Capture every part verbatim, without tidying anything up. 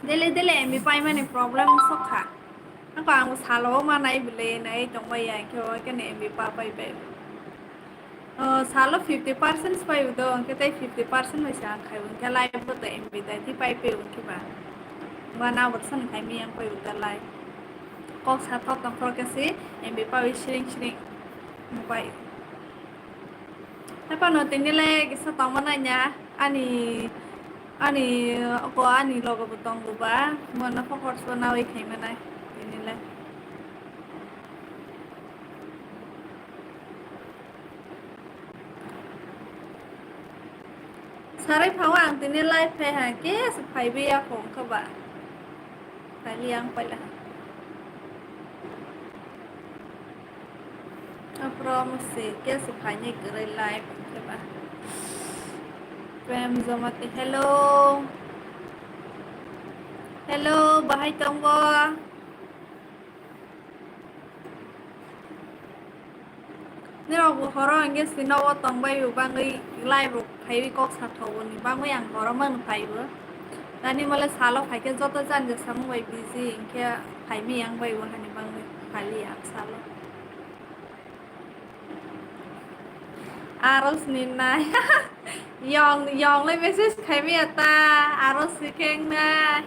Dele dele M B paimani problem wngkha. Ako ang salo manai bwle nai tongbai ya, hwnkhe o khe M B pa pai bai. O, salo fifty percent pai do, hwnkhe tei fifty percent bai se ang khai, hwnkhe live bo to M B dai di pai pai hwnkhe ba. Ba na bo san khai mi yang pai da live. Kok sa thok tong khor khe si M B pa wi siring siring pai. Haphano tini le kisa tongma nanya ani, ani oko ani logo bo tongo ba, mo no phokor so nawi khai manai tini le. Sarai phao ang tini live phai ha, khe se phai bi ya kho wngkha ba. Phai li ang paila ha. Aphro mo se khe se phai ni kwrwi live wngkha ba. Prem Jomati, hello. Hello, bahai tongo? Nirok bo horo hwnkhe si nogo tongbai bo bangwi live rok phaiwi kok sathogo ni bangwi ang horo mano phaibo. Tani mole salo phaikhe joto jani ja samung bai busy hwnkhe phaimi yang bai bo hani bangwi phali ang salo. Aros ni nai. Yong, yong le message khaimi ata. Aros si kheng nai.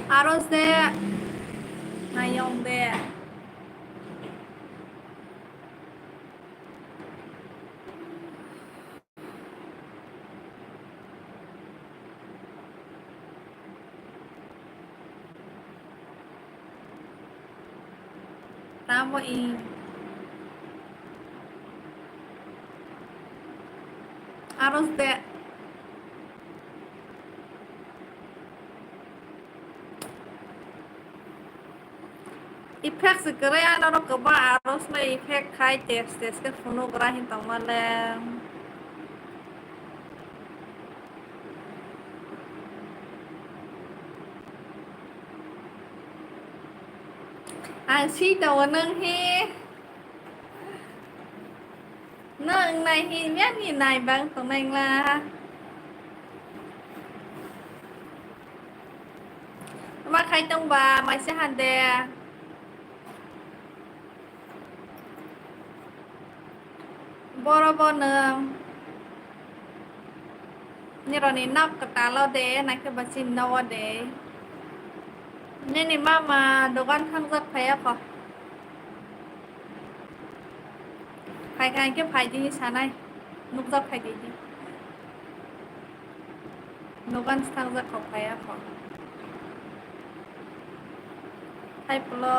Aros de, nayong de. Tamo i. Aros de. Effect se kwrwi, ano rok kwbang aros no effect khai test test khe phunuk gra hin tongma le. Ang si tongo nwng hi. Nwng nai hi mya ni nai bang tongnai wngla. Ma khai tong ba maisa hande. Boro bo nwng nironi nok kwtalo de, naikhe bo chini nogo de. Nini mama dogan thangjak phaiya kho. Phaikha hinkhe phaidi sanai, nukjak phaidi. Dogan swnamjak kok phaiya kho. Hai polo.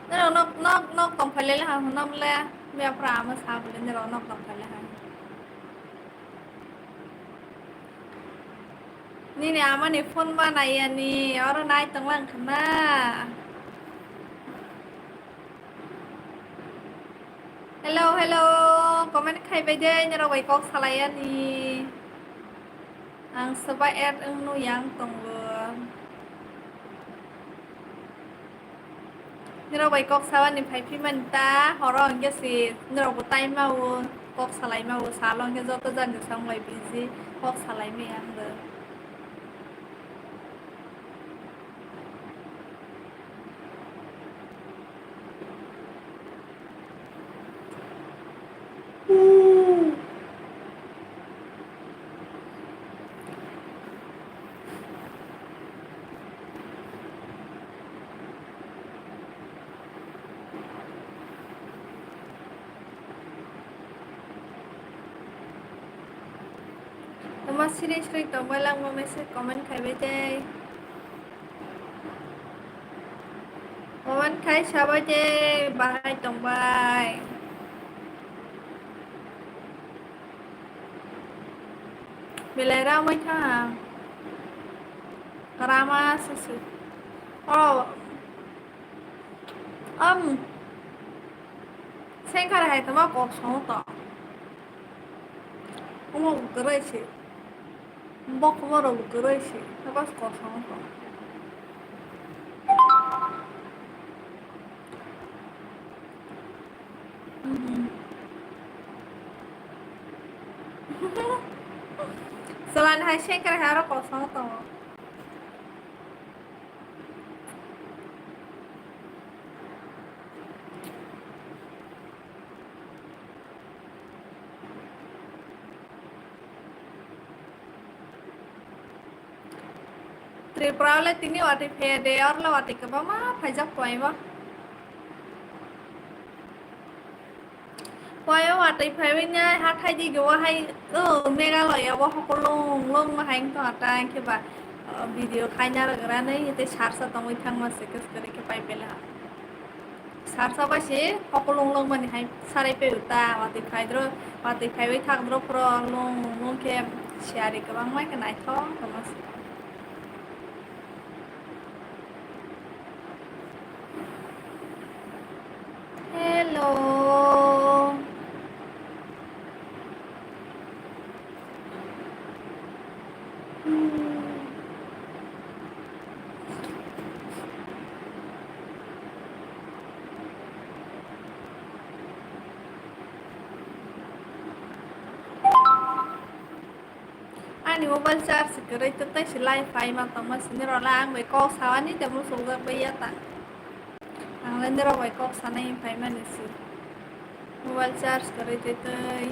Norok nok, nok, nok tong phai le ha hwnam le. Mia phra ama sa bole norok nok tong phai le ha. Nini ama ni phone ma nai ya ni, oro nai tong lang khna. Hello, hello, comment khai bai de, norok bai kok salai ani. Ang soba add wng nu yang tongo. Norok bai kok sabani phai phi mani ta, horo hwnkhe si norok bo tai ma o, kok salai ma o, salo hwnkhe joto jani samung bai busy, kok salai maya ang bo. Tama siri siri tongbai langma message comment khaibai tei. Comment khai sabai tei bahai tongbai. Belai ramai tha. Rama susu. Oh. Am. Sengkar hai tama kok song to. Omo kwrwi se. Bok omo rok kwrwi se. Tama kok song to. Ani hai sengkrak hai aro kosong tongo. Tripura le tini watwi phe de, orle watwi kwbangma phaijak phaima. Phaima watwi phaiwi nai hathai di go hai, o Meghalaya o hokolong long ma hai wngtong ta, hwnkhe ba, o, video khaina rwgra nai tei sarsa tongwi thangma se kwrwi khe pai bela. Sarsa bai se hokolong longmani hai sarai pe uta, watwi phai dro, watwi phaiwi thak dro phro long long khe siyari kwbangma khe naithok tongma se. Hello. Ani mobile charge kwrwi tei tei se live phai ma tongma sini rwla ang bai kok sawani tei muchungjak bai ya ta. Ang le nirok bai kok sanai phaimani se. Mobile charge kwrwi tei tei.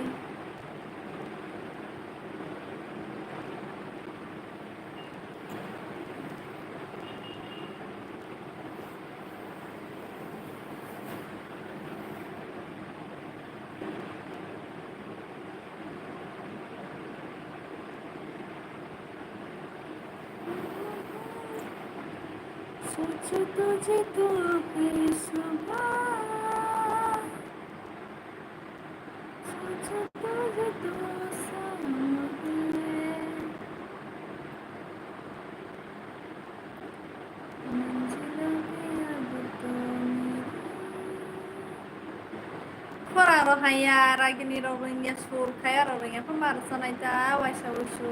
सोचो तुझे तो है सुबह, सोचो तुझे तो शाम है। Khorang rok hai ya, ragini rok wngya, sur khaya rok wngya, pha mar sanai ta, waisa wuisu.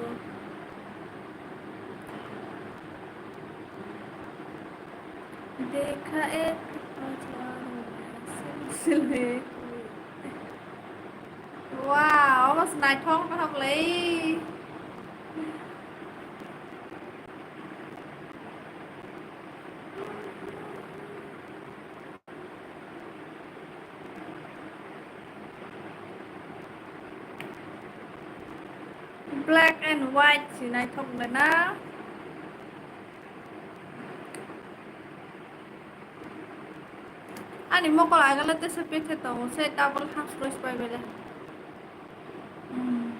Dekha ek hajar silsile. Wow, omo se naithok naithok le. Black and white si naithok le na. Ani mokol agala tesa pethe tongo se double half rose pai bele. Hmm.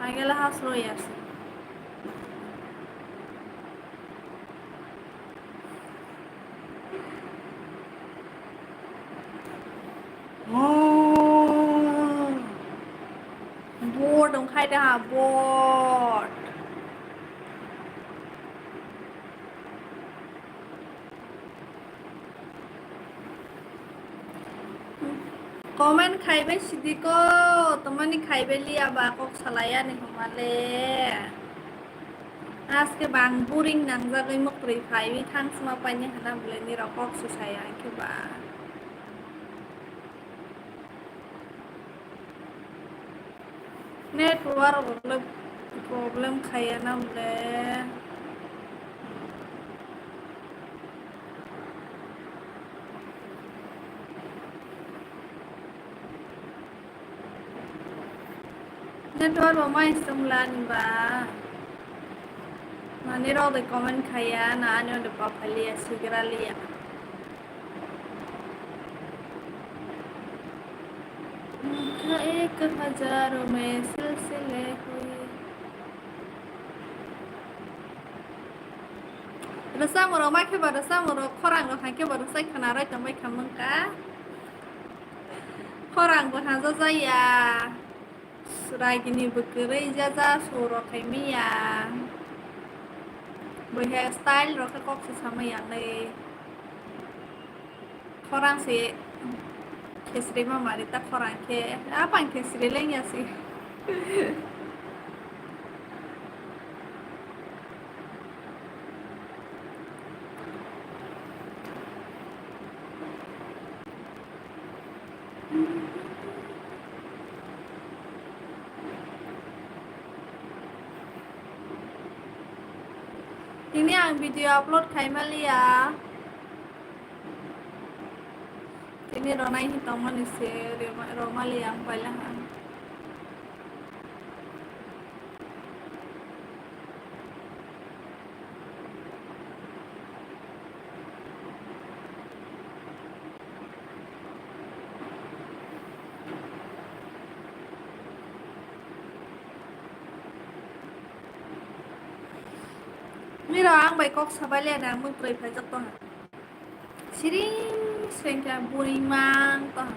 Agala half roi ase. Oh. Board wngkhai da ha, board. Comment khaibai sidiko, tomani khaibai liya ba kok salaya ni hwnmale. Aske bang boring nangjagwi mwkrwi phaiwi thangsma paini hana bwlai nirok kok se saya khe ba. Network rok le problem khaya na le. Network bo mai sumla ni ba. Mani rok de comment khaya na ani de pa phaliya sigra liya. Dekha ek hajar mein silsile hui. Rwchapmung rok ma khe ba rwchapmung rok khorang rok hai khe ba rwchai khwna roi tongbai kha mungka. Khorang bo haja jaya. Ragini bo kwrwi jaja suro khaimaya. Bo hai style rok khe kok se samaya nai. Khorang se khesri ma mari ta khorang khe. Apang khesri lengya se. Tini ang video upload khai maliya. Tini ronai hi tongmani se rema-, romali ang paila ha. Miro ang bai kok sabai le na mung twi phaijak tong. Siring siring khe buri mang tong.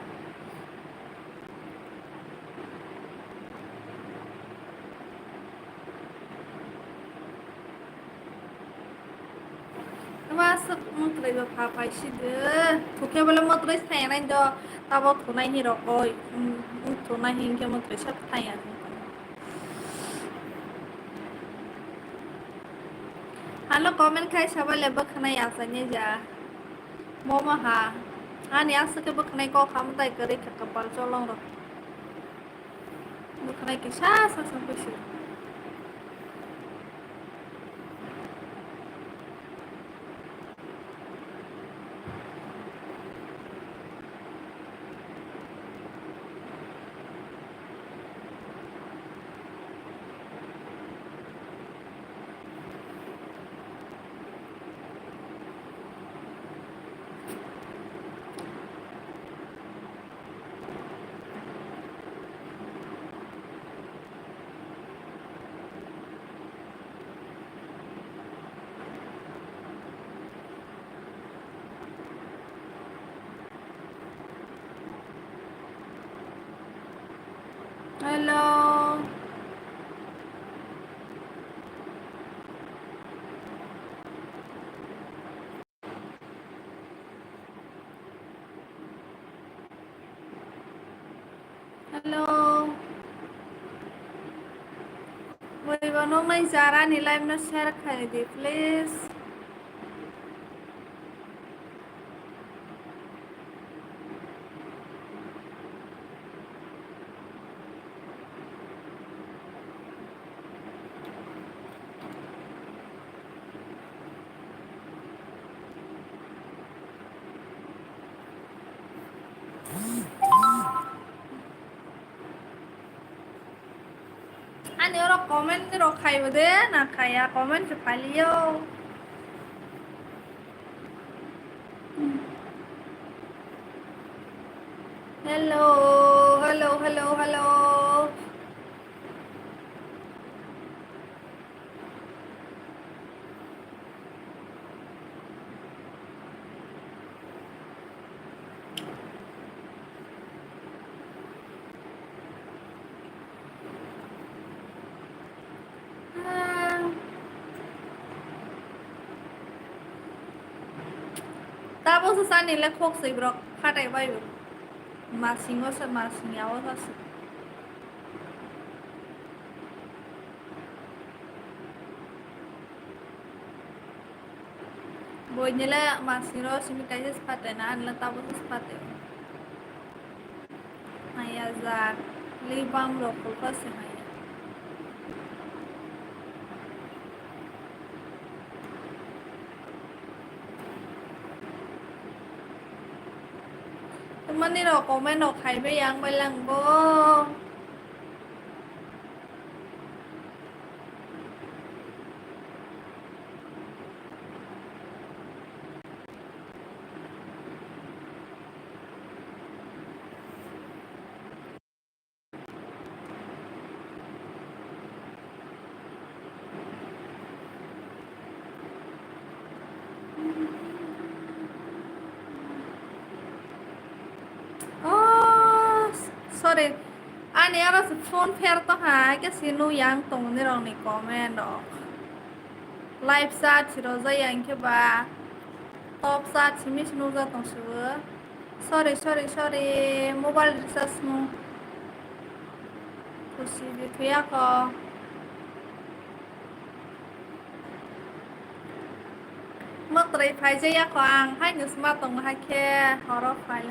Ama aswk mwtwlwi bo pha phai si de. Thukhe bole mwtwlwi thai nai do. Tabo thunai ni rokoi. Thunai hinkhe mwtwlwi sa thai ya. Ano comment khai sabo le bwkhanai achaini ja. Momo ha. Ani aswk khe bwkhanai kok ham tai kwrwi kha kwpal cholong rok. Bwkhanai kisa sa sa kwswi. Hello. Hello. Boibo noknai jara ni live no share khai di, please. Ani oro comment rok khaibo de na khaya, comment se phalio. Hello, hello, hello, hello. Tabuk se sani le khok swi borok phatai bai bo. Masing o se masing ya o se. Boinile masiro simi kaisa sipate na, anla tabuk sipate. Haya jak, lip balm rok kulpa se haya. Mani rok comment rok khai bai yang bai lang bo. Oh, sorry. Ani aro se phone pher to ha, ke sinu yang tong ni rong ni comment rok. Live chat si rojak ya hwnkhe ba top chat simi se nukjak tong se o. Sorry, sorry, sorry. Mobile recharge no. Khusi di thuya ko. Mwtwrwi phaijaya kho ang, haino sma tongo hai khe horo phai.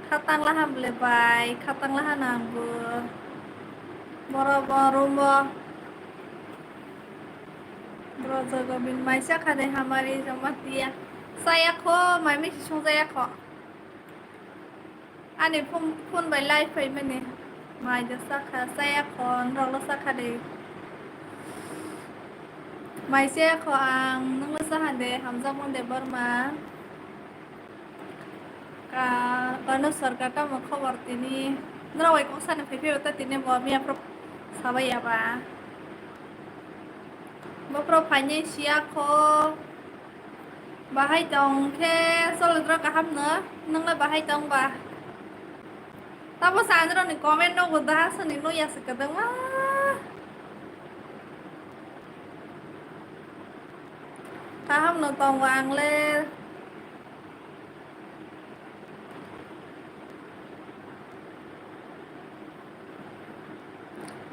Khatang laha bwle bai, khatang laha nang bo. Boro bo room o. Rojo Gobin, mai chakha de hamari jamatia. Chaya kho, mai misi sung jaya kho. Ani phone, phone bai live phaimani. Mai de chakha, chaya kho, norok lo chakha de. Mai chaya kho ang, nung lo chaha de, hamjak mon de borma. Ka, kano sorkar tamo khobor tini. Norok bai kok sani phai phai ta tini bo miya phro sabai ya ba. Bophro phainai siya kho. Bahai tong khe cholodro kaham no? Nwngle bahai tong ba? Tabo sanjro ni comment no bo daha sani no ya se kadang ma. Kaham no tong ba ang le.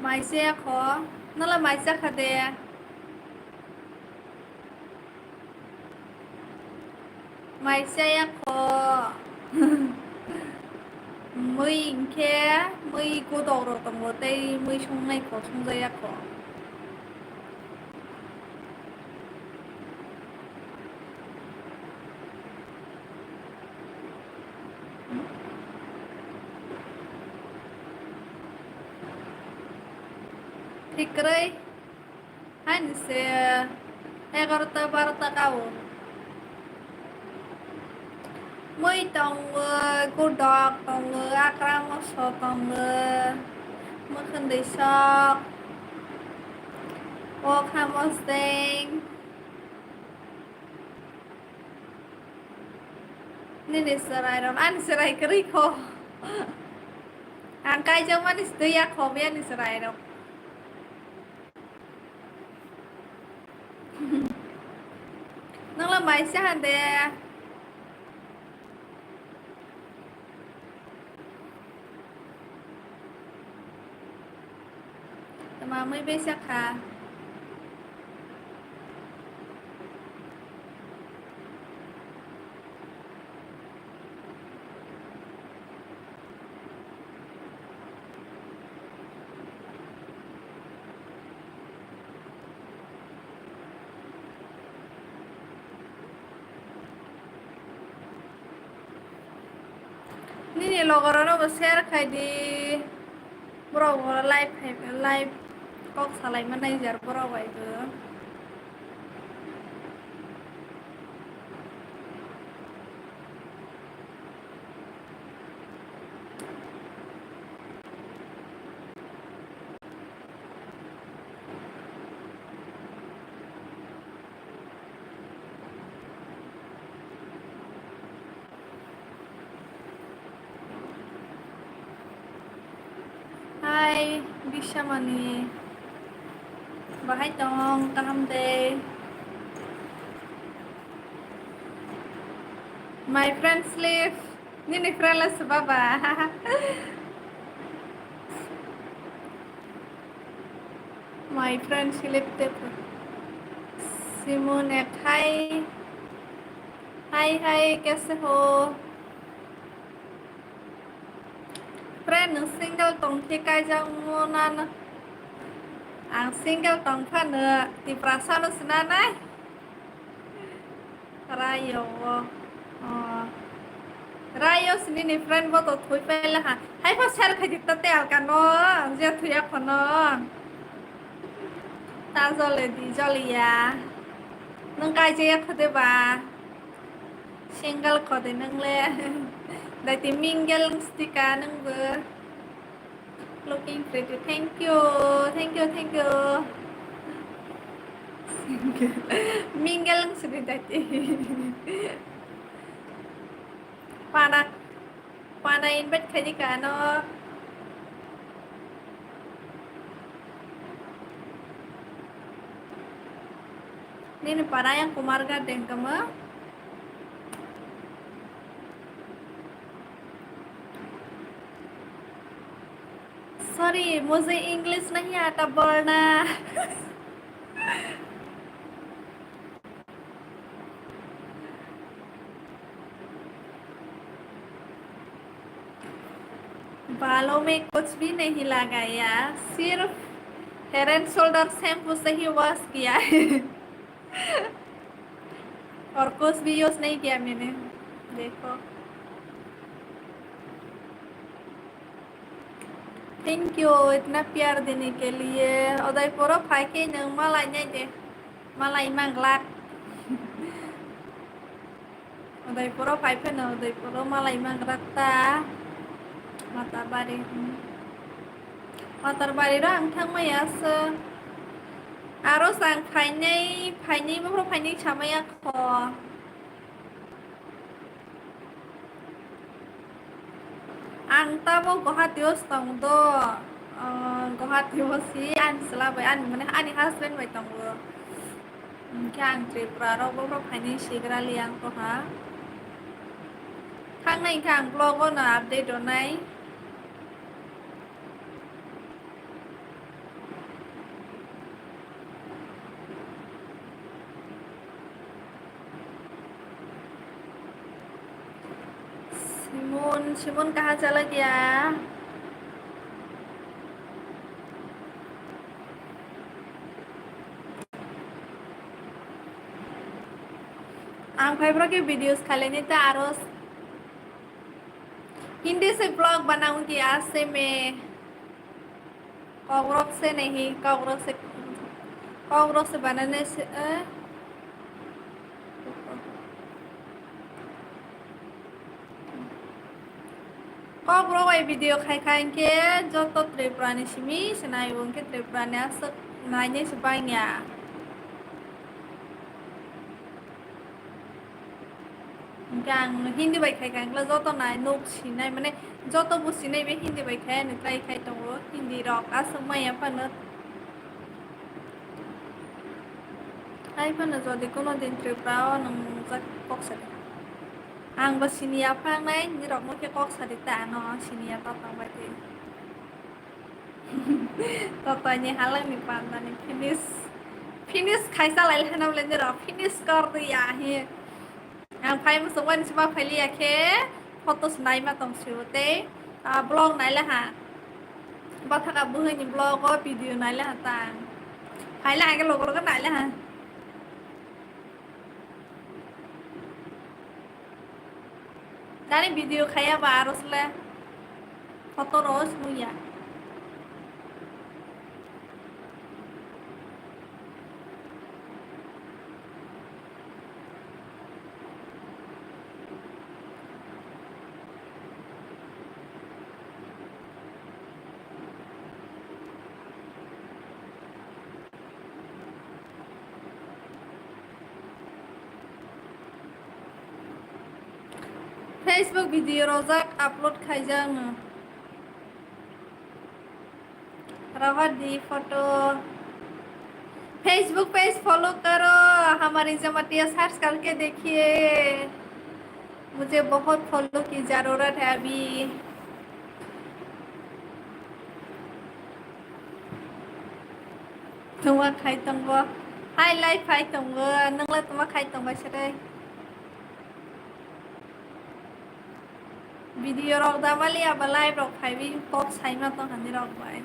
Mai se kho, nala mai chakha de. Mai chaya kho. Mui hinkhe mui godok rok tongo tei mui songnai kho, songjaya kho. Thik kwrwi. Haini se egarota barota kao. Mui tongo, gudok tongo, akra moso tongo, mwkhwndwi sok, okha mosdeng. Nini chwrairok, ani chwrai kwrwi kho. Ang kaijakmani se twi ya kho, ani chwrairok. Nangla mai se hande. Tama mui besa kha. Nini logorokno bo share khai di. Borok bo live khai, live kok salai manai jar borok bai bo. Hai, Bishamani. Bahai tong, kaham de? My friend sleep. Nini friend le swba ba? My friend selected Simon ek hai. Hai hai, kaise ho? Friend, nwng single tong khe kaijakmo na? Ang single tong phano Tiprasa no sinanai. Rayo o. O. Rayo sini ni friend bo to thui pele ha. Hai pho share khai di ta te alka no. Je thui ya khono. Ta jole di jole ya. Nang kai je ya khode ba. Single khode nang le. Dai ti mingle stika nang bo. Looking pretty. Thank you. Thank you. Thank you. Mingle ang sini tadi. Pana, pana invite khai di kano. Nini para yang Kumar Garden kama. Sorry, मुझे इंग्लिश नहीं आता बोलना। बालों में कुछ भी नहीं लगाया, सिर्फ हेड एंड शोल्डर शैम्पू से ही वॉश किया है। और कुछ भी यूज़ नहीं किया मैंने। देखो। Thank you इतना प्यार देने के लिए। Udaipuro phai khe nwng malai nai de, malai manglak. Udaipuro phai phano Udaipuro malai manglak ta. Matarbari. Matarbari ro ang thangmaya se. Aro sang phainai, phainai bokhorok phainai samaya kho. Ang tamo Guwahati o tong do, ah, Guwahati o si ani chwla bai, ani, mane, ani husband bai tongo. Hwnkhe ang Tripura rok bokhorok phainai sigra li ang koha. Thangnai hwnkhe ang vlog o no update rwnai. Simon, Simon kaha chala gaya? Ang phaibrok ke videos khailani ta aro Hindi se vlog banaungi aase me. Kokrok se nahi, kokrok se, kokrok se banane se, eh. Kokrok bai video khai khai hwnkhe joto Tripura ni simi se nai o hwnkhe Tripura ni aswk nainai se bangya. Hwnkhe ang Hindi bai khai khai wngkha joto nai nuk sinai, mane joto bo sinai be Hindi bai khai ani try khai tongo. Hindi rok aswk maya phano. Hai phano jodi kono din Tripura o nungjak kok sadi. Ang bo siniya phangnai, nirok no khe kok sadi ta ano siniya ta tong bai twi. Totoni halangni pandani finish, finish khaisa lai lana bole nirok finish kor diya hi. Ang phai muchungmani sima phailiya khe photo se naima tong sio tei, ah, vlog nai laha. Bathaka buhini vlog o video nai laha tang. Phai laha khe logo logo nai laha. Tani video khaya ba aro sle photo ro smuya. Facebook video rojak upload khaijakno. Rahat di photo. Facebook page follow karo, Hamari Jamatia search karke dekhiye. Mujhe bahut follow ki zarurat hai abhi. Tuma khai tongo. Hai lai phai tongo. Nangla tuma khai tongbai sere. Video rok da mali aba live rok phaiwi kok saima tong hani rok bai.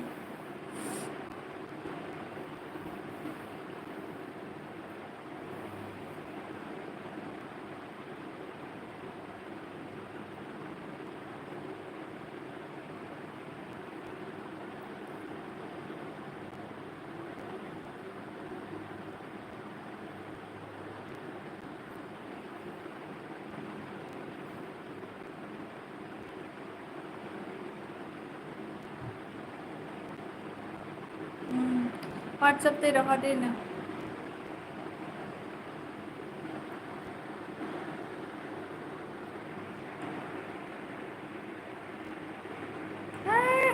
Hmm. WhatsApp tei rohor di no. Ah.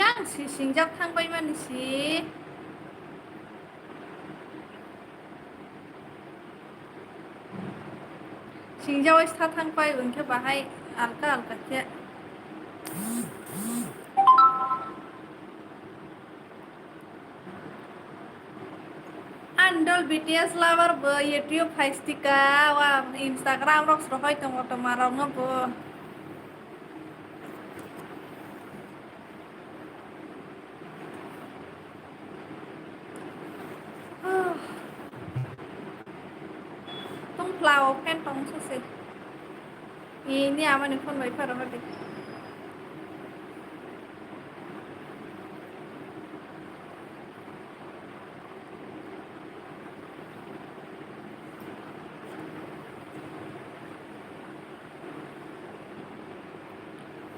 Yang si singjak thang bai mani si. Singjawai sa thang pai hwnkhe bahai alka alka khe. Andol B T S lover bo YouTube phaistika wa Instagram rok srohoi tongo toma rok no bo. Lao fan tong sose. Ini amani phone bai pharo hadi.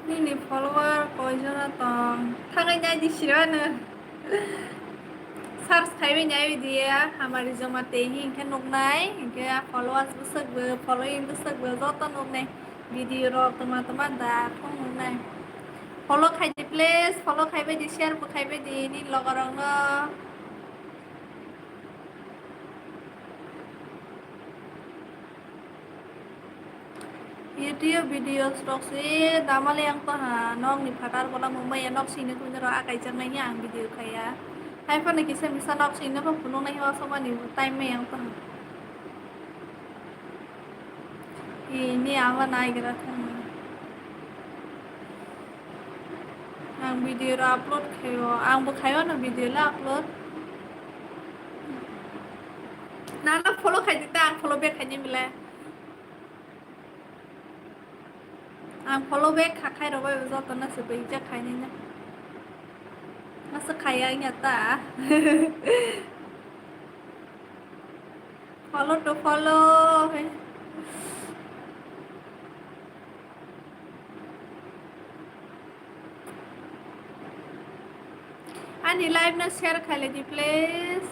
Nini follower koijona tong? Thangwi nai di sirwano. Search khaiwi nai di ya, Hamari Joma Tehi hinkhe nuknai, hinkhe followers bwswk bo, following bwswk bo joto nuknai. Video rok tongma tongma da thung nuknai. Follow khai di please, follow khaibai di, share bo khaibai di nini logarokno. YouTube videos rok se damali ang to ha, nok ni phatar bola mumbai ya nok sini kuni ro akai jak nai ang video khaya. Hai phano kisa misa nok sini pho phunuk nai wa somani time mai ang to ha. Ini ama nai gra thang. Ang video ro upload khayo, ang bo khayo no video la upload. Nana follow khai di ta, ang follow back khai ni mile. Ang follow back kha khai rw bai joto no se bai jak khai ni na. Masa khaya nya ta. Follow to follow. Ani live no share khai lai di please.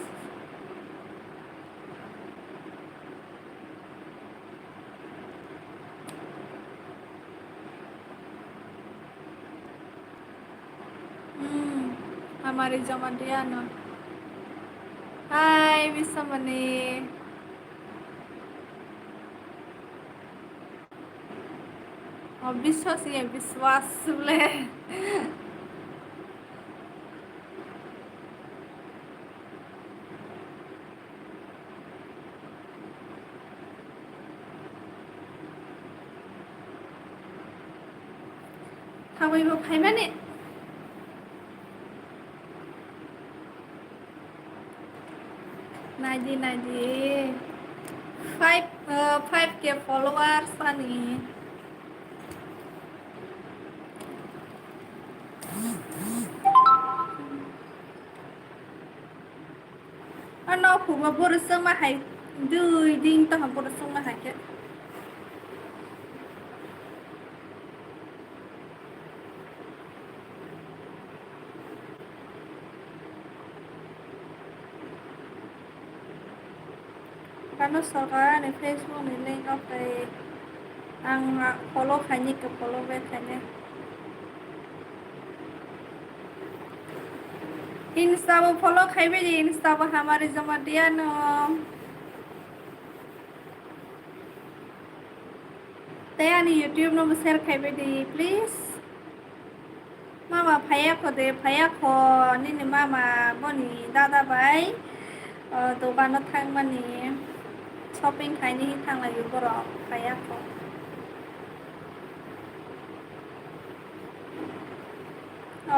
Hmm, Hamari Joma Tehi ano. Hi, Biswamani. Oh, Biswas ya, Biswas le. Thangwi bo phaimani. Naidi, naidi. Five, uh, five K followers ani. Ano phuba borosongma hai dui din tongha borosongma hai khe. Kano sorkar ani Facebook ni link o tei ang follow khaini khe follow back khaini. Insta bo follow khaibai di, Insta bo Hamari Joma Tehi ano. Tei ani YouTube no bo share khaibai di, please. Mama phaiya kho de, phaiya kho, nini mama boni dada bai, o, dogano thangmani, shopping khaini thanglaio borok, phaiya kho.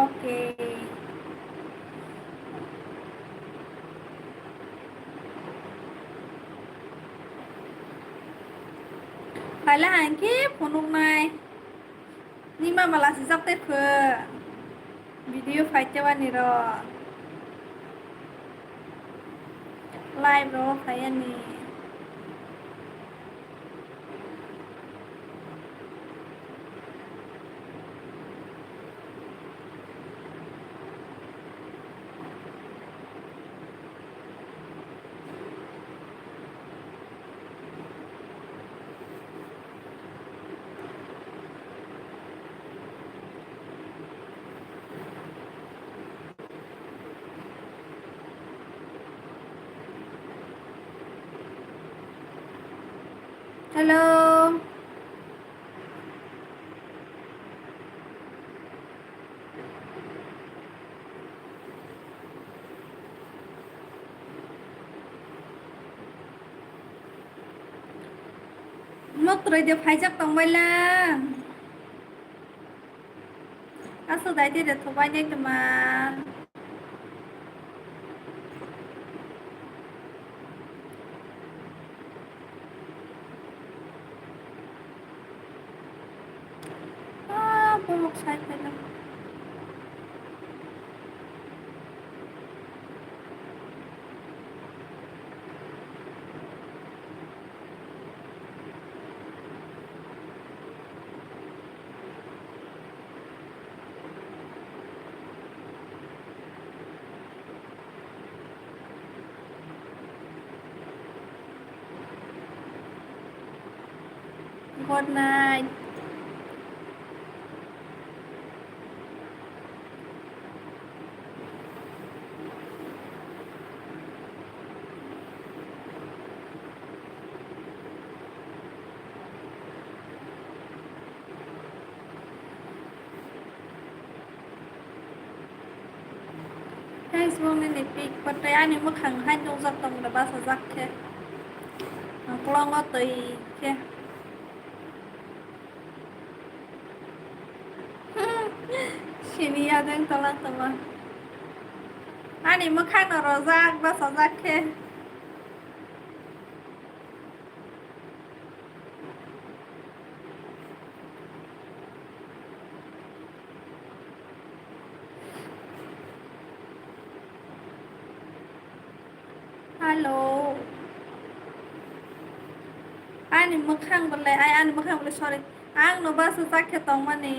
Okay. Phaila ang khe phunuknai. Ni mama lasijak tei pho. Video phaitewani ro. Live ro phaiani. Hello. Nok twrwi de phaijak tongbai lang. Aswk dai de thokbai de tuma. Sai phaina. Good night. Facebook nini pic kwtwi ani mwkhang hai nukjak tong da, bachajak khe. Ang kwlwng o twi khe. Sini ya jeng tola tola. Ani mwkhang no rojak, bachajak khe. Hello. Ani mwkhang belai, ai, ani mwkhang belai, sorry. Ang no bachajak khe tongmani.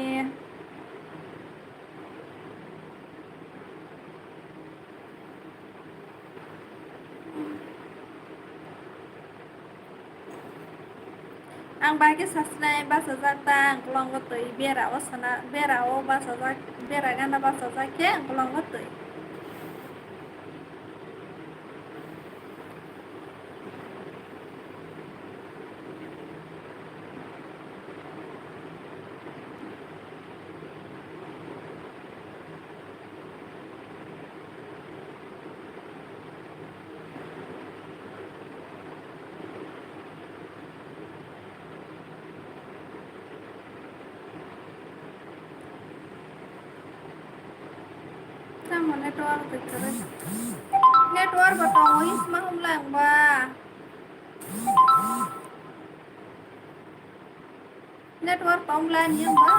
Ang bai khe sasinai bachajak ta, ang kwlwng o twi bera o sana, bera o bachajak, bera gana bachajak khe ang kwlwng o twi. Tamo network twi kwrwi. Network bo tongo, isma humla wngba. Network tong lai ni wngba.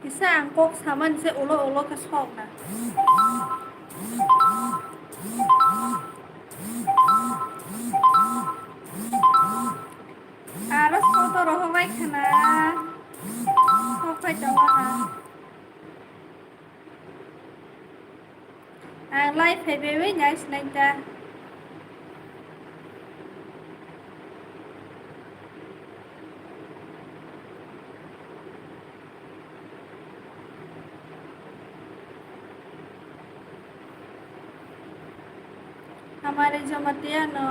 Kisa ang kok samani se ulo ulo khe sok na. Aro soto rohorbai khna. Sok phai tongo ha. Ang live phaibai wi nai sinai ta. Hamari Jamatia no.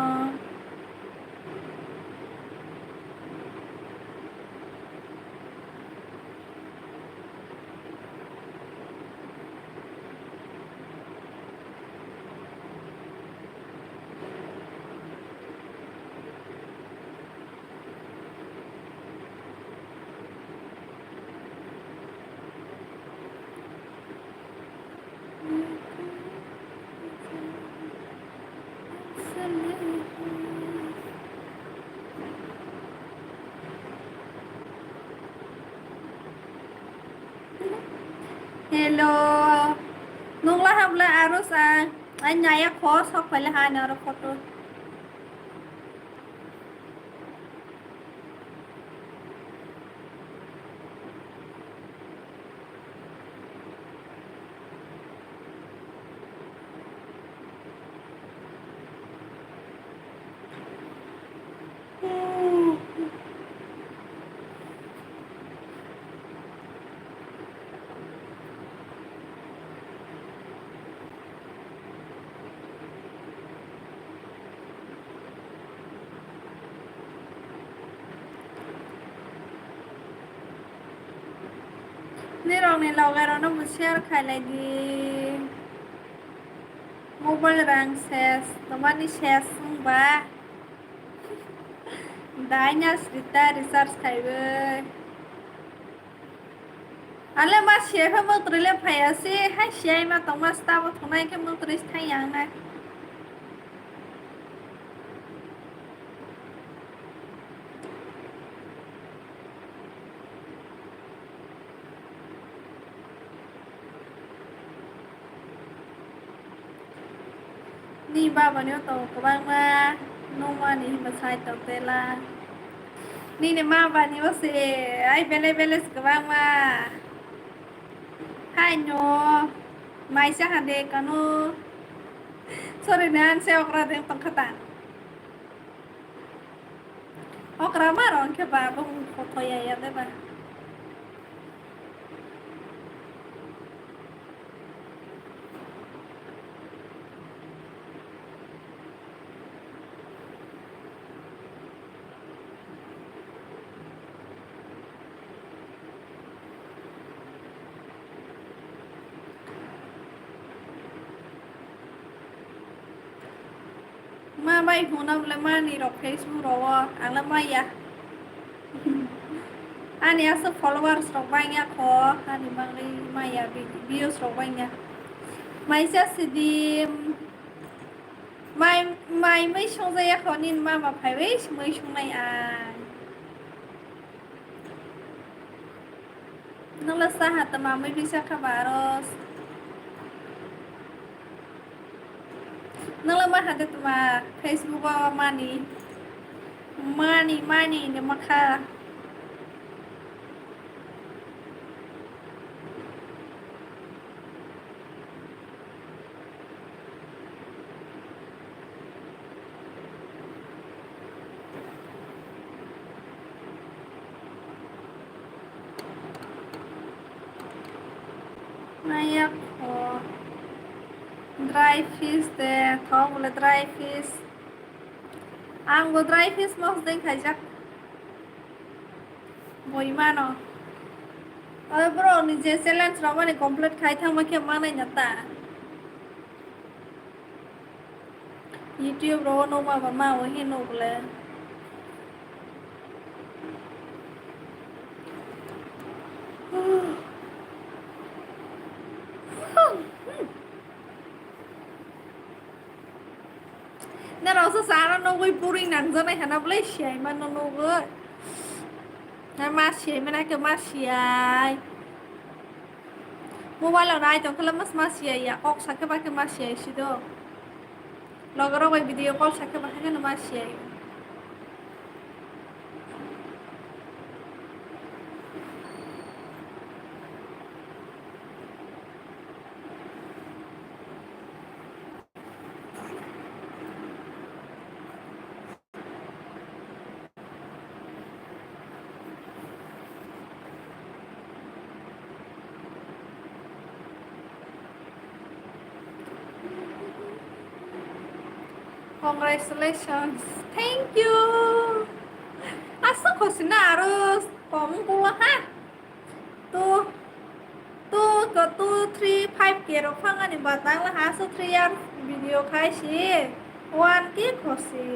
Hello. Nungla hamla aro sa. Ai naya kho sok phaile ha na aro photo. Nirokni loge rokno bo share khailai di. Mobile rang ses, tomani ses wngba. Daina srita recharge khaiwi. Ale ma siyai khe mwtwrwi le phaiya se, hai siyai ma tongma stabo thunai khe mwtwrwi se thang yang nai. Ni baba ni o tongo kwbangma, nungmani hinba sai tong tela. Nini ma bani o se, ai bele bele se kwbangma. Hai no, maisa hande kanu. Sorry nan se okra den tong khata. Okra ma rong khe ba bo photo ya ya de ba. Ma bai hwnna bole mani rok Facebook rok o ang le maya. Ani aswk followers rok bangya kho, ani bagwi maya vi-, views rok bangya. Maisa sidi mai, mai mui songja ya kho nini mama phaiwi mui songnai ang. Nangla saha tama mui bisa kha ba aro. Nangla ma hade tama Facebook o mani. Mani, mani ne makha. Naya kho. Dry fish de, thok bole dry fish. Ang bo dry fish mos deng khaijak. Boi mano. Oi bro, ni je challenge rok mani complete khai thangma khe manai na ta. YouTube ro no ma ba ma o he no ble. Norok se sana nugwi puri nangjaknai hana bwlai siyai mano nugwi. Na ma siyai mana khe ma siyai. Mobile o nai tong khe mas ma siyai ya. Kok sa khe ba khe ma siyai sido. Logo rok bai video call sa khe ba khe no ma siyai. Congratulations. Thank you. Aswk khosina aro kom kulo ha. Two, two, two, three, five K rok phangani batang la ha so three years video khai si one K khosi.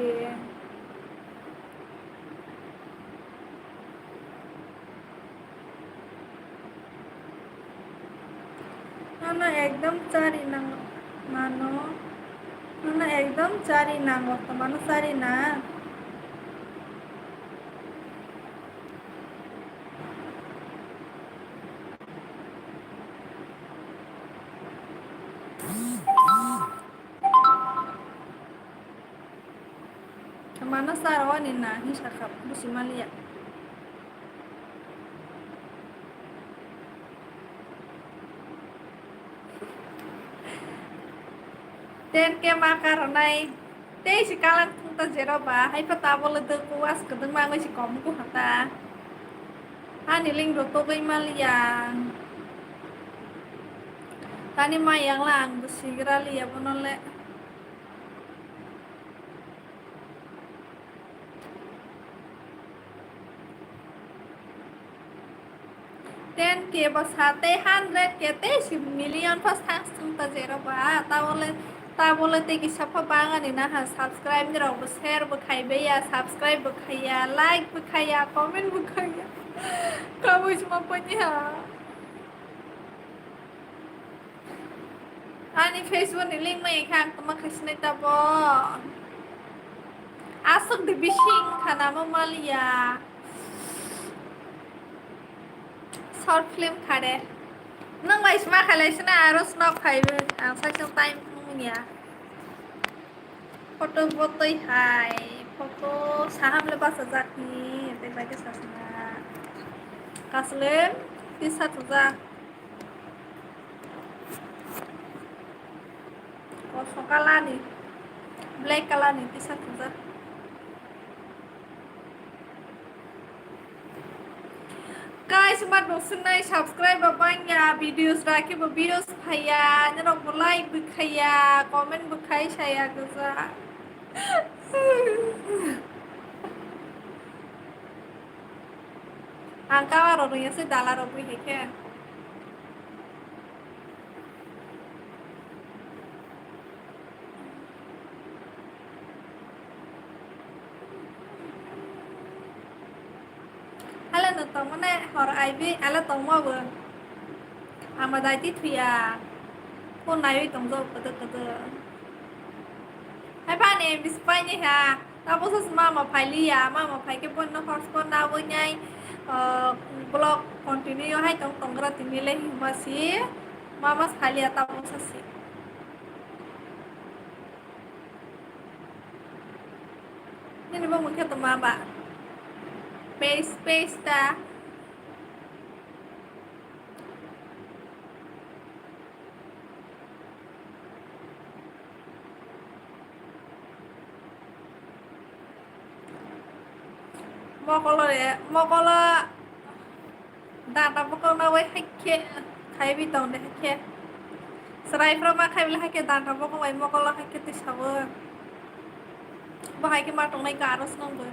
Nono ekdom chari nang mano. Nono ekdom chari nang, mano chari na. Mano sar o ni na hin sakha busi maliya. Ten K ma karonai. Tei si kalang thung ta jero ba, hai pha ta bole de ku as kedeng ma ngai si kom ku hata. Ani ling ro to gai maliya. Tani ma yang la ang do sigra liya bono le. Ten K bwsa tei hundred K tei si million first thang sung ta jero ba, tabole, tabole tei kisa pha bangani na ha subscribe ni rok bo share bo khai be ya, subscribe bo khai ya, like bo khai ya, comment bo khai ya. Kabui sma pani ha. Ani Facebook ni link mai kha ang toma khaisinai tabo. Aswk de bising khana mo maliya. Short film khare. Nang bai sma khalai sina aro snok khaibe. Ang sai song time mungya. Photo botoi hai. Photo saham le basa jakni. Tei bai khe sasna. Kaslem tisa tuja. Kosom colour ni, black colour ni tisa tuja. Guys, ma doswnai subscribe bo bangya, videos rakhe bo views phaiya, norok bo like bo khaiya, comment bo khai saya goja. Ang kawa rok rwngya se dala rok bui hai khe. Hala no tongmani hor aibi ala tongma bo. Ama dai ti thuya. Phone naiwi tongjago kwdwk kwdwk. Hai bani bispani ha. Tabuk sa mama phailiya, mama phaikhe bono hotspot nabwi nai, ah, vlog continue hai tong tongra tini le himba si mama phailiya tabuk sa si. Nini bo mungkhe tongma ba? Pes, pes ta. Mokolo re, mokolo data bokol na wai haikhe khaibi tong de haikhe. Serai phra ma khaibi haikhe data bokol wai mokolo haikhe twi sabo. Bo haikhe ma tongnai ka aro snong bo.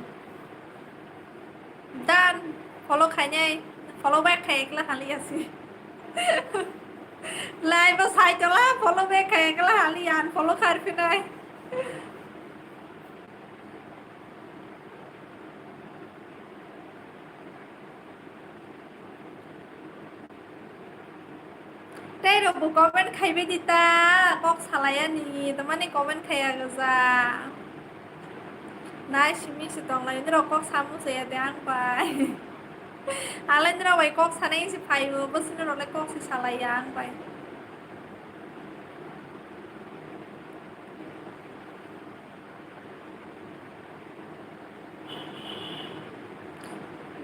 Dan follow khainai, follow back khai ekla hali asi. Live o sai tola follow back khai ekla hali an follow khar phinai. Tei rok bo comment khaibai di ta, kok salai ani, tamani comment khaiya goja. Nai simi se tong lai, nirok kok samu se ya de ang bai. Alai nirok bai kok sanai se phai o, bo sini rok le kok se salai ya ang bai.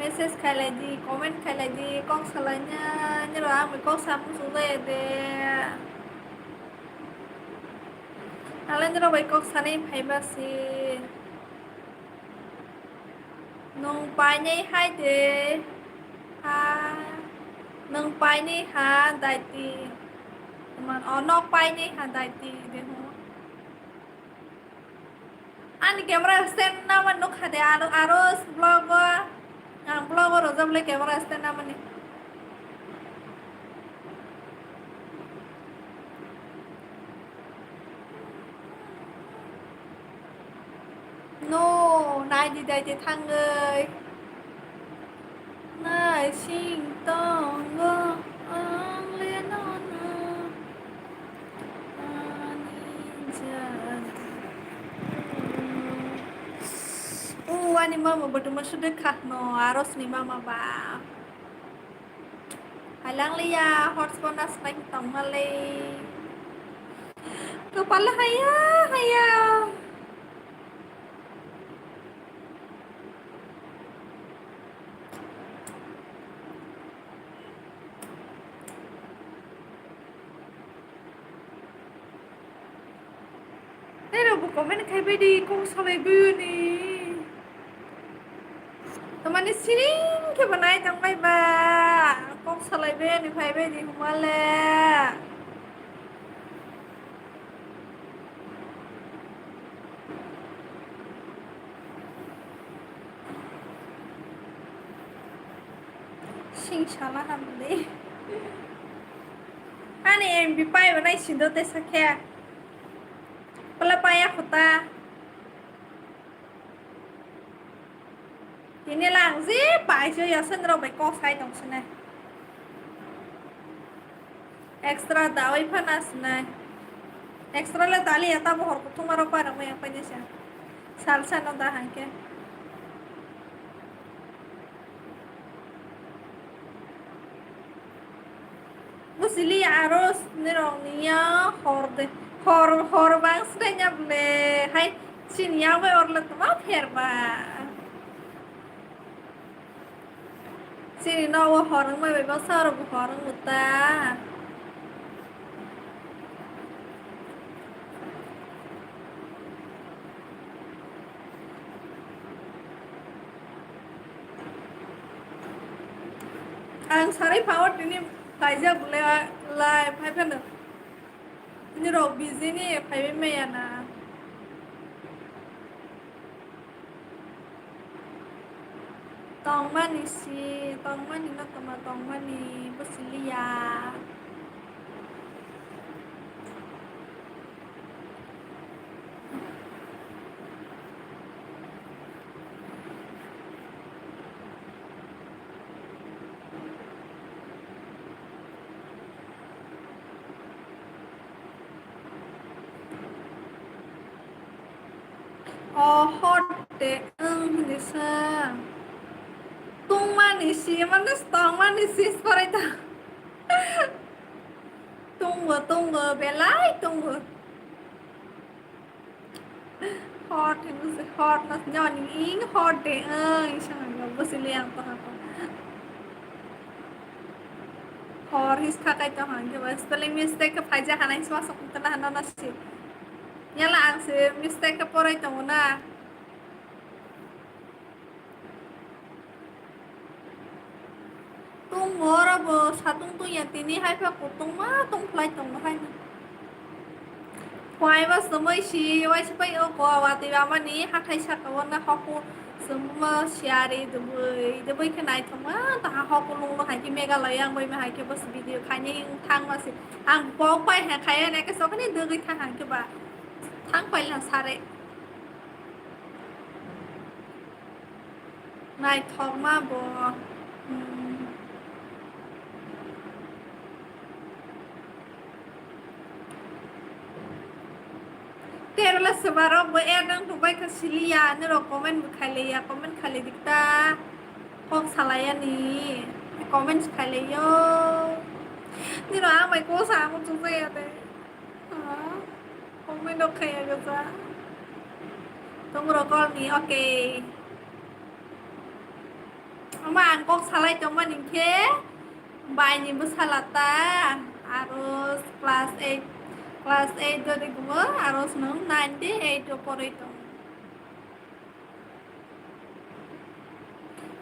Message khailai di, comment khailai di, kok salaina, nirok ang bai kok samu sung jaya de. Alai nirok bai kok sanai phaiba si. Nwng painai hai de. Ha. Nwng painai ha daiti. Tman, o nok painai ha daiti de ho. Ani camera stand nama nukha de aro, aro vlog o, ang vlog o rojak le camera stand namani. No, nai di dai de thangwi. Naising tongo ang le nono ani jaga. O ani mama bwtwma sudek kha no, Arosni mama ba. Halang liya, hotspot na snai tongma le. Kapal haya, haya. Tei rok bo comment khai bai di, kok salai bai ni. Tamani siring khe bo nai tong bai ba, kok salai bai ni phai bai di huma le. Sing sala hamle. Ani M B pai bo nai sindo te sakhe. Pala paya khuta. Tini lang je paisa ya sendro bai kok sai tong sene. Extra dawi phana sinai. Extra le tali ya, tabo hor kuthuma rok pai rok maya pai nisa. Sal sano da hangke. Busili aro nirok niya hor de, hor, hor bang srenya ble. Hai, sini ya bai orla tuma pherba. Chini nogo hor wngmai bai baksa rok bo hor wngbo ta. Ang sarai phano tini kaijak le lai phai phano. Nirok busy ni phaiwi maya na. Tongmani si, tongmani no tongma tongmani bo siliya. O hor de wng hwnwi sa. Tungmani si, mane tongmani si, sorai ta. Tungbo, tungbo, belai tungbo. Hot, hot, no, no, ing hot de, ang isang ang bo sili ang to hako. Hor his khakai to hang ke ba spelling mistake ke phaija hanai swa sok tana hana na si. Yala ang se mistake ke porai tongo na. Tung oro bo satung tungya tini hai pha kutung ma tung phlai tongo hai. Phai ba swmai si waisa pai o ko watwi ba mani hathai saka o na hoku swmma siyari dubui dubui khe naithok ma ta hoku lung no hai khe Meghalaya ang bai ma hai khe bos video khaini thang ma si ang kok pai ha khai ne ke sokni dugui thang hai khe ba thang pai la sare. Naithokma bo. Hmm. Terla sebarok bo add nang tubai kha siliya, nirok comment bo khailiya, comment khaili dikta. Kok salaya ni comment khailiyo. Nirok ang bai kosa amo chukjaya de. Ah, comment rok khaya gasa. Tong rokol ni, okay. Ama ang kok salai tongma ningkhe bai ni bwsala ta aro class eight, class eight dori gumo aro swnam nine de eight o poroi tong.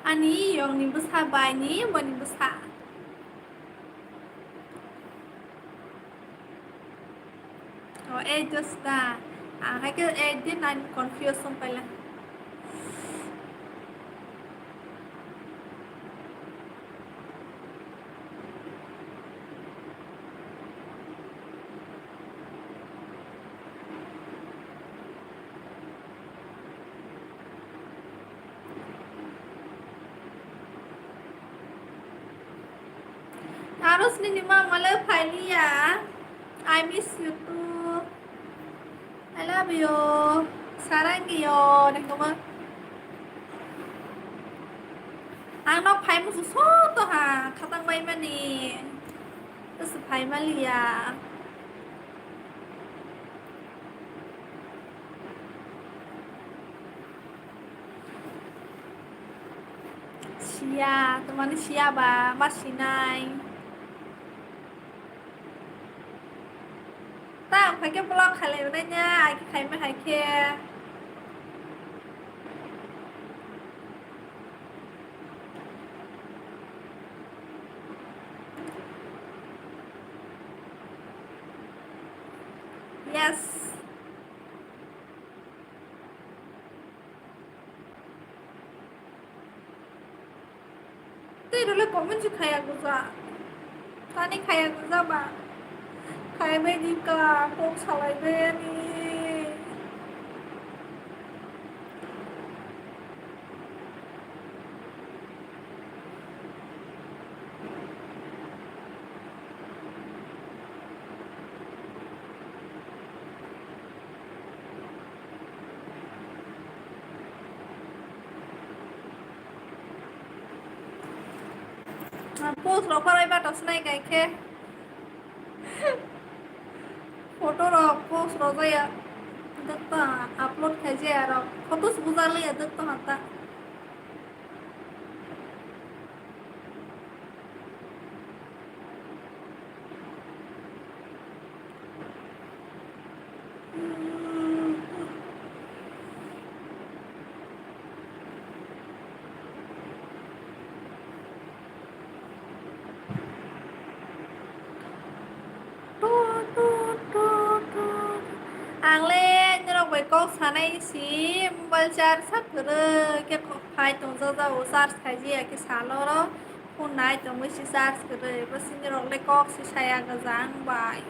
Ani yong ni bwsa bai ni boni bwsa. Oh, eight dos da. Ang hai ke eight din ang confuse wng paila. Arus nini mama le phailiya. I miss you too. I love you. Sarangyo. Nengkoma. Ang no phai musu soto ha. Khatang bai mani. Terus phai maliya. Siya, tumani siya ba, ma sinai. Ta ang phaikhe vlog khalai nai na, ai khe khaima hai khe. Yes. Tei role comment se khaya guja. Tani khaya guja ba. Khaya bai di ka, kok salai bai ani. Post rok parai ba tok sinai kai khe. Photo rok post rok jaya. Dokta upload khai jaya rok. Photos bujal ya dokta hata. Ang le norok bai kok sanai si mobile charge sa kwrwi khe phai tong jajao charge khai jaya khe salo oro phone nai tongwi si charge kwrwi bo sini rok le kok si saya gajang bai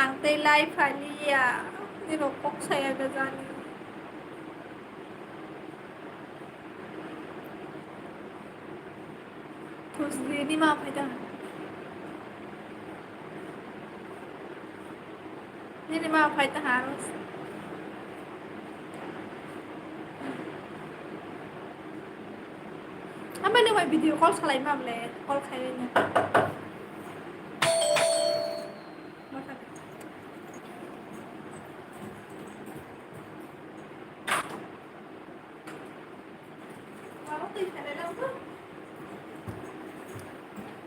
ang tei lai phai liya nini rok kok saya gajani. Thursday ni ma phai ta. Nini ma phai ta ha. Ama ni wai video call salai ma ble, call khai ni.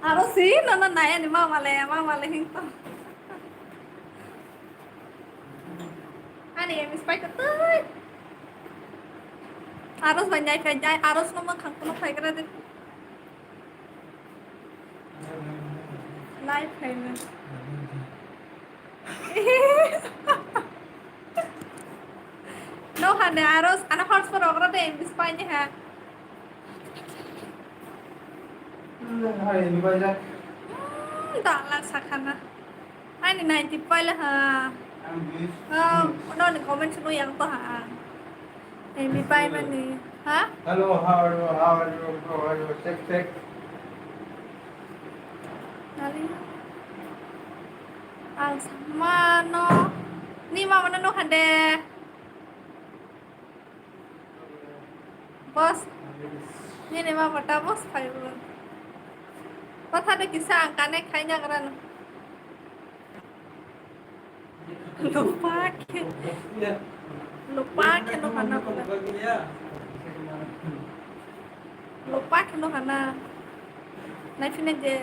Aro si, no, no, nai, ani mama le, mama le, hing to. Ani, miss pai ko tui. Aro bai nai, pai nai, aro no ma khang ko no pai kra de. Live payment. No hande aro ano hotspot ogra de English paine ha. Hai ni bai jak. Hmm, dala sakana. Ani ninety paila ha. Ang bis. Oh, no ni comment no yang to ha. Emi pai mani. Ha? Hello, how are you? How are you? How are you? Check, check. Nani? Ang sama no. Ni mama no no hande. Boss. Nini mama ta boss phai bo. Kotha de kisa ang connect khai na gran. Lupa khe. Lupa khe no hana pura. Lupa khe no hana. Nai phine de.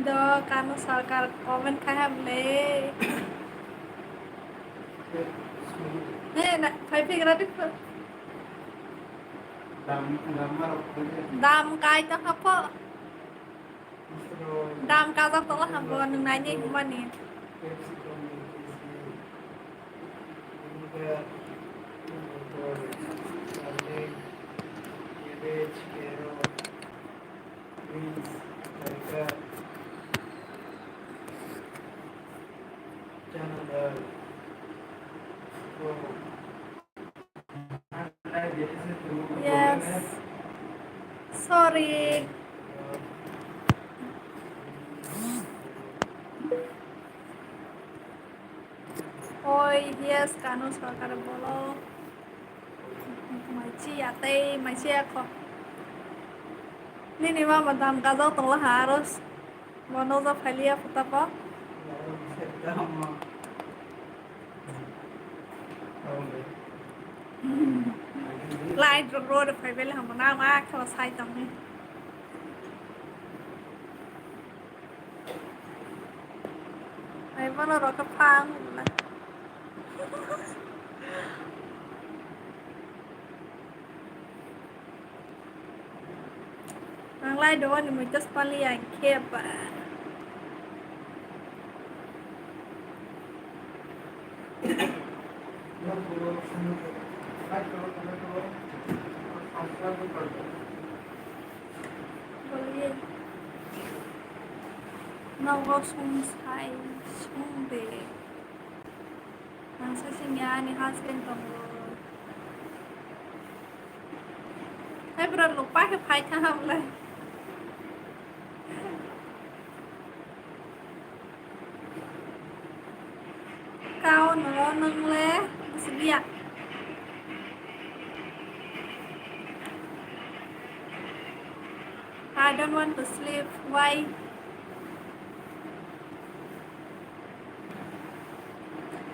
Do kano sarkar comment khai ha ble. He na phai phi gra dik. Dam, dam ma rok khai. Dam kai ta ha pho. Dam kajak tongla hambo nwng naini hwnmani. Yes. Sorry. Oi, yes, kano sarkar bolo. Maichi ya tei, maichi ya kho. Nini mama dam gajao tongla ha aro. Bono ja phailiya phuta bo. Light rok ro de phai bele hamo na ma khala sai tong ni. Ai bono rok phang. Ang lai do ani muitas pali ang khe ba. Boliye. Nogo sung sai sung de. Ang sa sing ya ani husband tongo. Hai bro, lupa khe phai kha hamle. no, nwng le bwswk ya. I don't want to sleep. Why?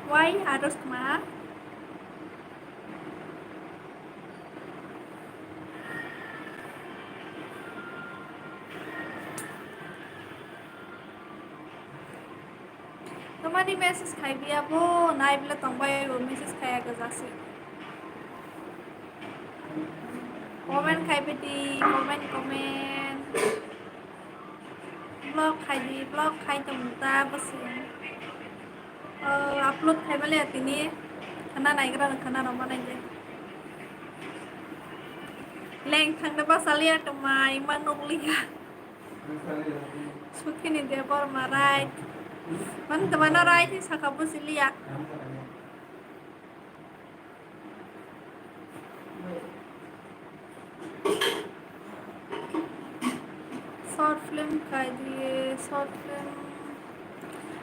Why, Ados Kumar? Tamani message khai biya bo, nai bile tongbai bo, message khaya gajasi. Comment khai bidi, comment, comment. Vlog khai di, vlog khai tong ta bwswng. Oh, upload khai bale tini khana naigra khana roma nai de. Leng thangna basa liya tongma ima nukliya. Sukhini Debbarma right. Man tongmano right ni saka bwsiliya. Short film khai diye, short film.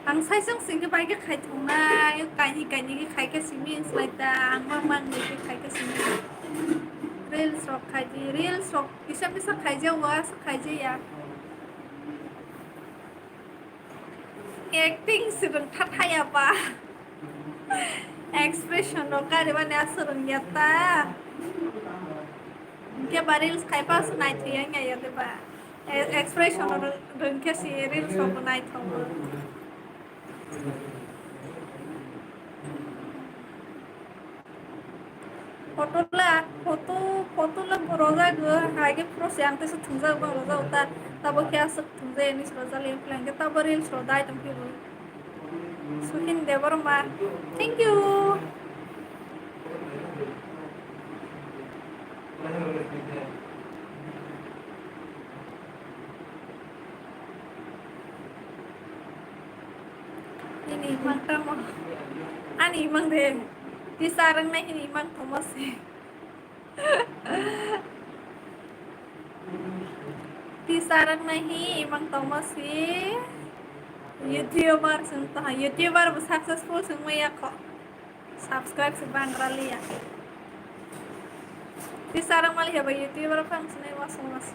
Ang saisong singke bai ke khai thungnai, kaini kaini ke khai ke simi slai ta, ang mang mang ni ke khai ke simi. Reels rok khai di, reels rok kisa kisa khai je wa, sa khai je ya. Acting swrwng tha thaya ba. Expression rok kari mani aswrwng ya ta. Hwnkhe ba reels khai pa aswk naithok ya wngya ya de ba. E-, expression rok rwng khe si reels rok bo naithogo. Photo la, photo, photo la bo rojak, hai khe puro se ang teisa thwngjak bang rojak ta, tabo khe aswk thwngjak ani se rojak le, hwnkhe tabo reels rok dai tong phio. Suhin Debbarma, thank you. Nini imang tamo? Ani imang de. Tisa rang nai hini imang tamo se. Tisa rang nai hi imang tamo se. YouTuber sung to ha. YouTuber bo successful sung maya kho. Subscribe se bang raliya. Tisa rang mali heba YouTuber phang sinai was was.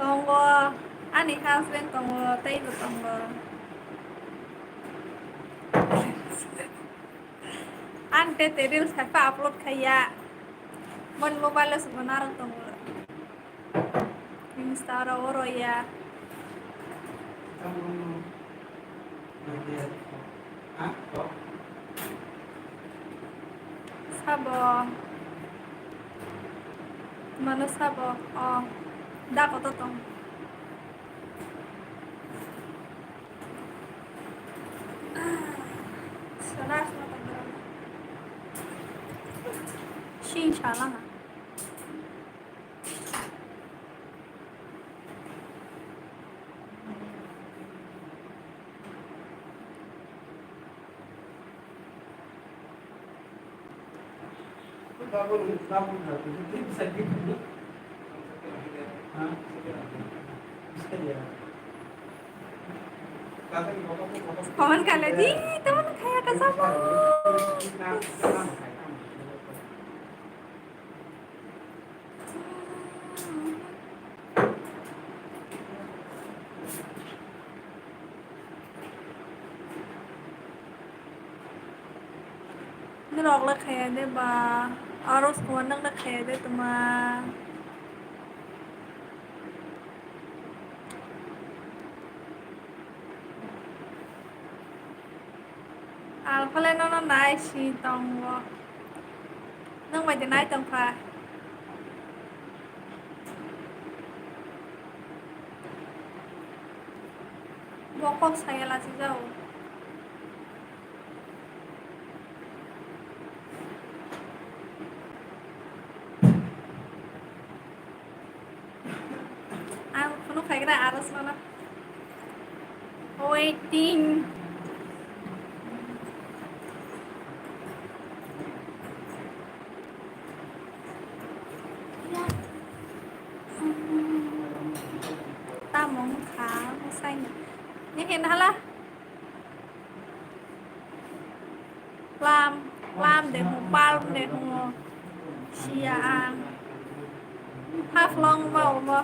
Tongo, ani husband tongo, teibo tongo. Ani tete reels khai pa upload khaiya. Mon mobile o se bo narwk tongo. Insta oro oro ya. Sabo. Mano sabo. Oh. Da koto tong. Sana sana tong. Shin chala na. Pawan kala di, teman kaya kasama. Norok le khaya de ba, aro songma nang le khaya de tuma. Alphale nono nai si tongo. Nwng bai de nai tong kha. Bo kok saya lasi jao. Ang phunuk phaigra aros mano. Waiting. Tamo wngkha, mwsai ni. Nini hala? Plum, plum de hwngo, palm de hwngo. Siya ang. Haflong ba omo.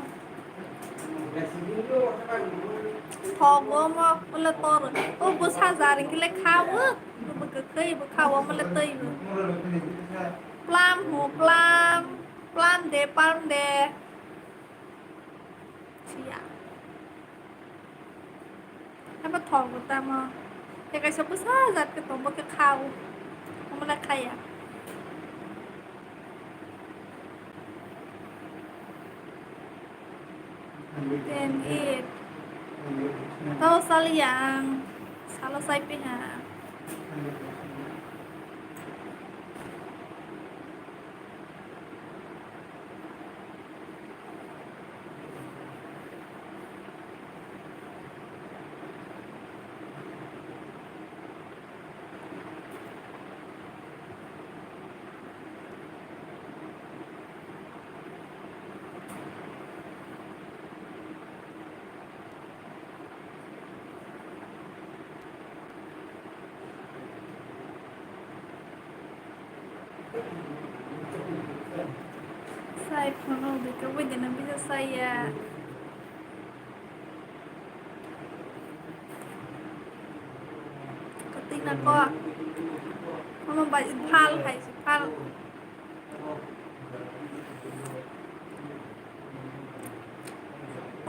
Thogo omo, ule tor. O bwsa jar hwnkhe le khawo. Bo kwkhwi bo khawo, omo le twi bo. Plum hwngo, plum. Plum de, palm de. Siya. Abo thok bo tamo. Tei kaisa bwsa jat khe tongo, khe kha o. Omo le khaya. Ten, eight. Tao saliya ang. Salo sai piha. Sai phano bika bai dena bisa saya. Katina ko. Mama bai phal khai phal.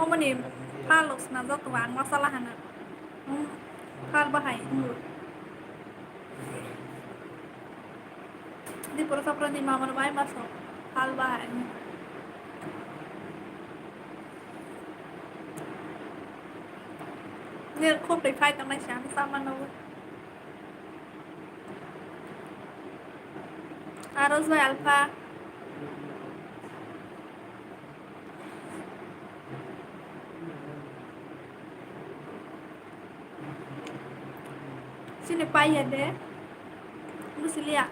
Omo ni phal rok swnamjak tongo, ang masala hana. Hmm, phal bahai, hmm. Di pura sapra ni mama bai maso phal bahai. Ni khop bai phai tong nai sa, sa mano. Aros bai alpha. Sini pai ya de. Musiliya.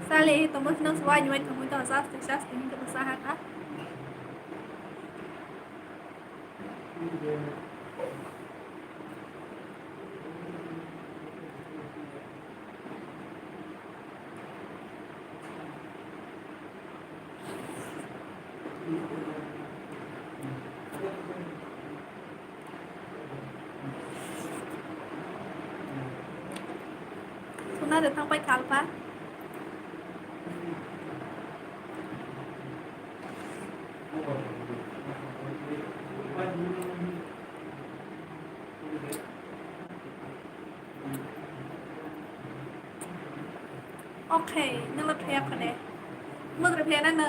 Sale, tomo sino suai ni wai tomo to sasti sasti ni to saha ka. Suna de thang pai kha alpha. Okay, nang lo thaya khone. Mudra phaya na na.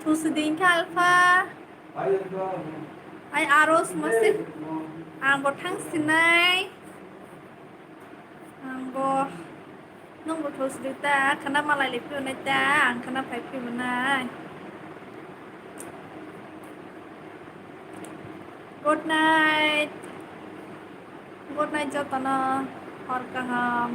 Tusu din kha alpha. Ai aros masi. Ang bo thang sinai. Ang bo. Nung bo thus di ta, khana malai le phiyonai ta, ang khana phai phiyonai. Good night. Good night jotono. Hor kaham.